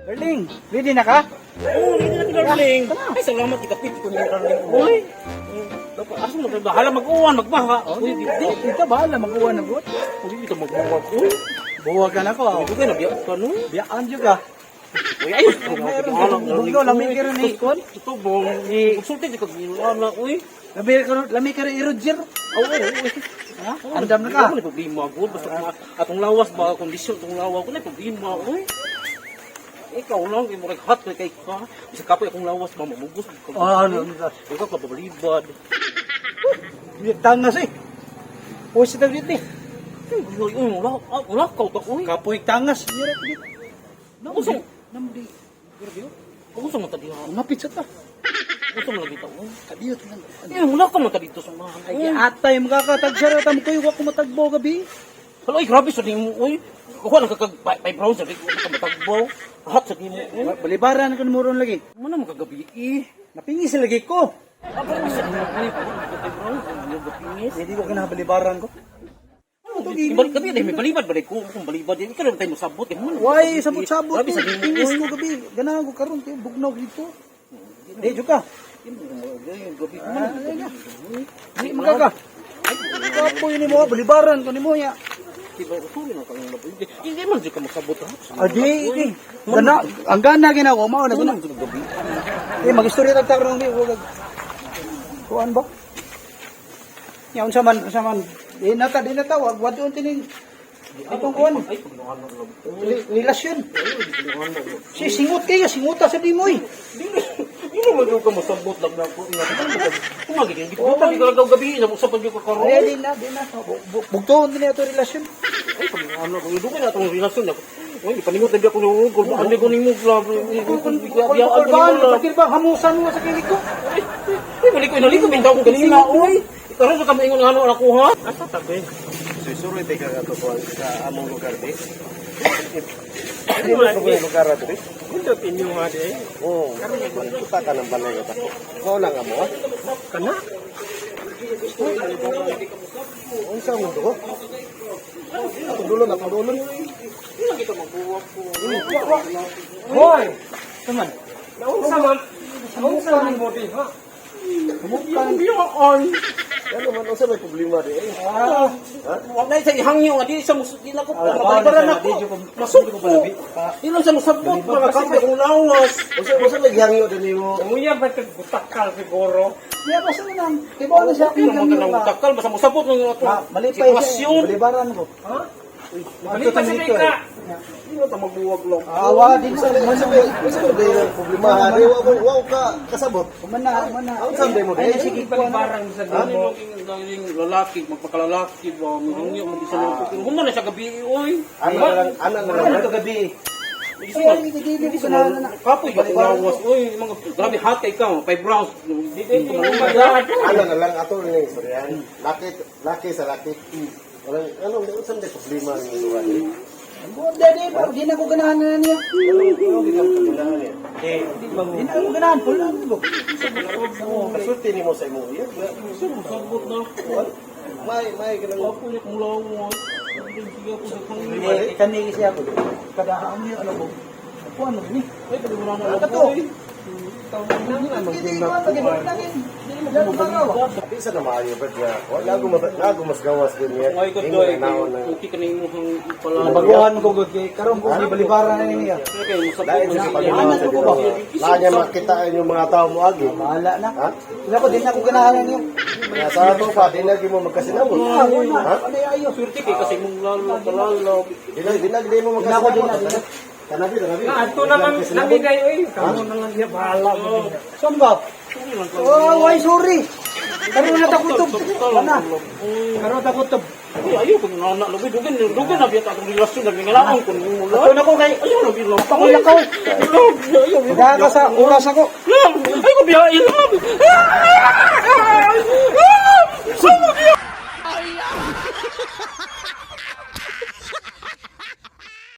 Darling, ready na ka? Oo, ready na ko, darling. Ay, salamat, ikapit ko niyo, darling. Uy, dapat asa mo na bahala mag-uwan, magbaha. Uy, di di. Ito bahala, mag-uwan na good. Uy, ito magbuwag. Uy, Buwag ka na ko. ito kayo nabiyak ka no. Biyaan jud ka. Uy, ay, Meron ka, bugnaw, lami ka rin ni Kwan. Ito bong, magsulti di ka ginawa uy. Lami ka rin i Roger. Oo, uy. Ha? Andam na ka. Wala problema, good. Basta kung atong lawas ba, kondisyon atong lawas, wala problema, uy. Ikaw lang, kay murag hot kay kay ka. Bisa kapoy akong lawas ba, mamugos. Ah, ano, ano. Ikaw ka babalibad. Tangas eh. Uy, sa tawid ni. Uy, uy, wala, ah, wala ka, uy. Kapoy tangas. Nira ko dito. Unsa? Namdi. Ako sa mata diha. Ngapit sa ta. Unsa man lagi ta, uy. Kadiyot lang. Eh, wala ka man ta dito sa mga. Ay, atay makakatagsara ta mo kayo wa ko matagbo gabi. Hala, ay, grabe sa nimo, uy. Kuha lang ka kag 5 rounds, sabi ko, ka matagbaw. Hot sa nimo, uy. Balibaran ko nimo ron lagi. Mana makagabi, eh. Napingi sa lagi ko. Ah, grabe sa nimo, uy. Kuha lang ka 5 rounds, hindi ko gapingis. Hindi ko kinabalibaran ko. Ibalik kami, dahil may balibad, balik ko, kung balibad, hindi ka naman tayo masabot. Eh, man, Why sabot-sabot Grabe ko. sa nimo, Pingis uy. ko gabi. Ganahan ko karon kay bugnaw dito. Di jud ka. Gabi, Ah, Di magkaga. Kapoy nimo balibaran ko nimo ya. Diba, sorry na kayong labi. Hindi man di ka masabot, ha? Adi, di. Gana, ang gana ginawa mao na Ano guna. gabi? Eh magistorya tag karon gi wag. Kuan ba? Ya unsa man di na ta wag wadon tining atong kuan. Ay, pagluhan na lang. Relasyon. Si singot kayo, singuta sa di mo eh. Hindi naman yung ka masabot lang na ako. Tumagi din. Dito pa, di ka lang gabi. Nabusapan yung kakaroon. Ay, di na, di na. Bugtuon din ato relasyon. Ay, pagluhan na. Kung na itong relasyon na. Uy, ipaningot na biya ko nung ugol. Ano ko ni mo, grabe. Kulbaan, bakit ba hamusan mo sa kilig ko? Ay, balik ko inaliko. Bintaw ko kanina, uy. Karoon sa kami ingon ano ako, ha? Asa tabi? Susuroy tayo kagatutuan sa among lugar di. Ano man ang lugar di? Nindot inyo nga di. Oo. Kita ka ng balay ka. Mao lang amo. ah. Kana? Unsa mo dugo? Atong dulon, atong dulon. Hoy! Taman. Naunsa man? Naunsa man mo di ha? Biyaan. Ano man unsa may problema di? Eh? Ah, Wala sa ihangyo, di sa mus di na ko Ah, mabalibaran di ako. jud ko- Masuk di ko ko. palabi. Di lang sa musabot, mga kape kong lawas. Unsa may gihangyo din nimo? Nguya ba kag butakal siguro? Di ba sa nang? Tibaw na siya Di naman ka nang takal, basta musabot ng ato. Ma, malipay siya. Sitwasyon. Balibaran ko. Ha? Malipay sa ka. Di na ta magbuwag lang. Awa din sa Unsa may unsa may problema ha? Di wa ko wa ko ka kasabot. Kumana, kumana. Unsa may mo di? Ay, sige, kuan. Balibarang sa Ano dimo. yung lalaki, magpakalalaki ba, mahangyo, mag isa lang ko. Human na siya gabi, oy. Ana na lang, ana na Ano lang. to gabi? Ay, Ay, hindi hindi ko na na. Kapoy ba kong lawas, oy. Mga, grabe, hot kay ka, 5 rounds. Di di ko Ana na lang ato ning istoryahan. Laki laki sa laki. Walang ano unsa may problema ni duha di? Di, di, di na ko ganahan na niya. Ano gid ang problema niya? Di na ko ganahan, pula ko. Kasulti nimo sa imong uyab. Musabot na. May kanang Kapoy na kong lawas. Sige ako sa kong. Eh, kani siya ko. Kada ang ano ko. Kuan mo ni. Ay, pag-wala na lang. Kato. Oy. Di sa na maayo ba niya? Wala ko nago mas gawas din niya. Ay, ko Ingon doy, na naon na. okay ka na imuhang pala. Baguhan ko gud kay karon ko balibaran na niya. Kaya musabot Dahil man sa siya. paginawa sa Ano ko ba? Ginoo. Lahat niya makita yung mga tao mo agi. Bahala na. Ha? Sila ko di na ko ganahan na niya. Nga sa ato pa, di na gyud mo magkasinabot. Ah, wala. Ha? Ano ayo? Swerte kay kasi mong lalo, kalalo. Di na di mo Di na ko, di na, magkasinabot. di na. Tanabi, tanabi. Na ato naman nami kayo eh. Kamo na lang niya bahala mo din. Saan ba? Oh, why sorry. Karon na ta kutob. Wala. Karon ta kutob. Ay, ayaw kung nana, lubi, dugin, dugin na biya atong relasyon, na ngalaon ko nimo lang. Ato na ko kay Ayaw na biya. Pakulakaw. Love, ayaw biya. Daga sa oras ako. Love, ay ko biya, love. Ah! Ah! Ah!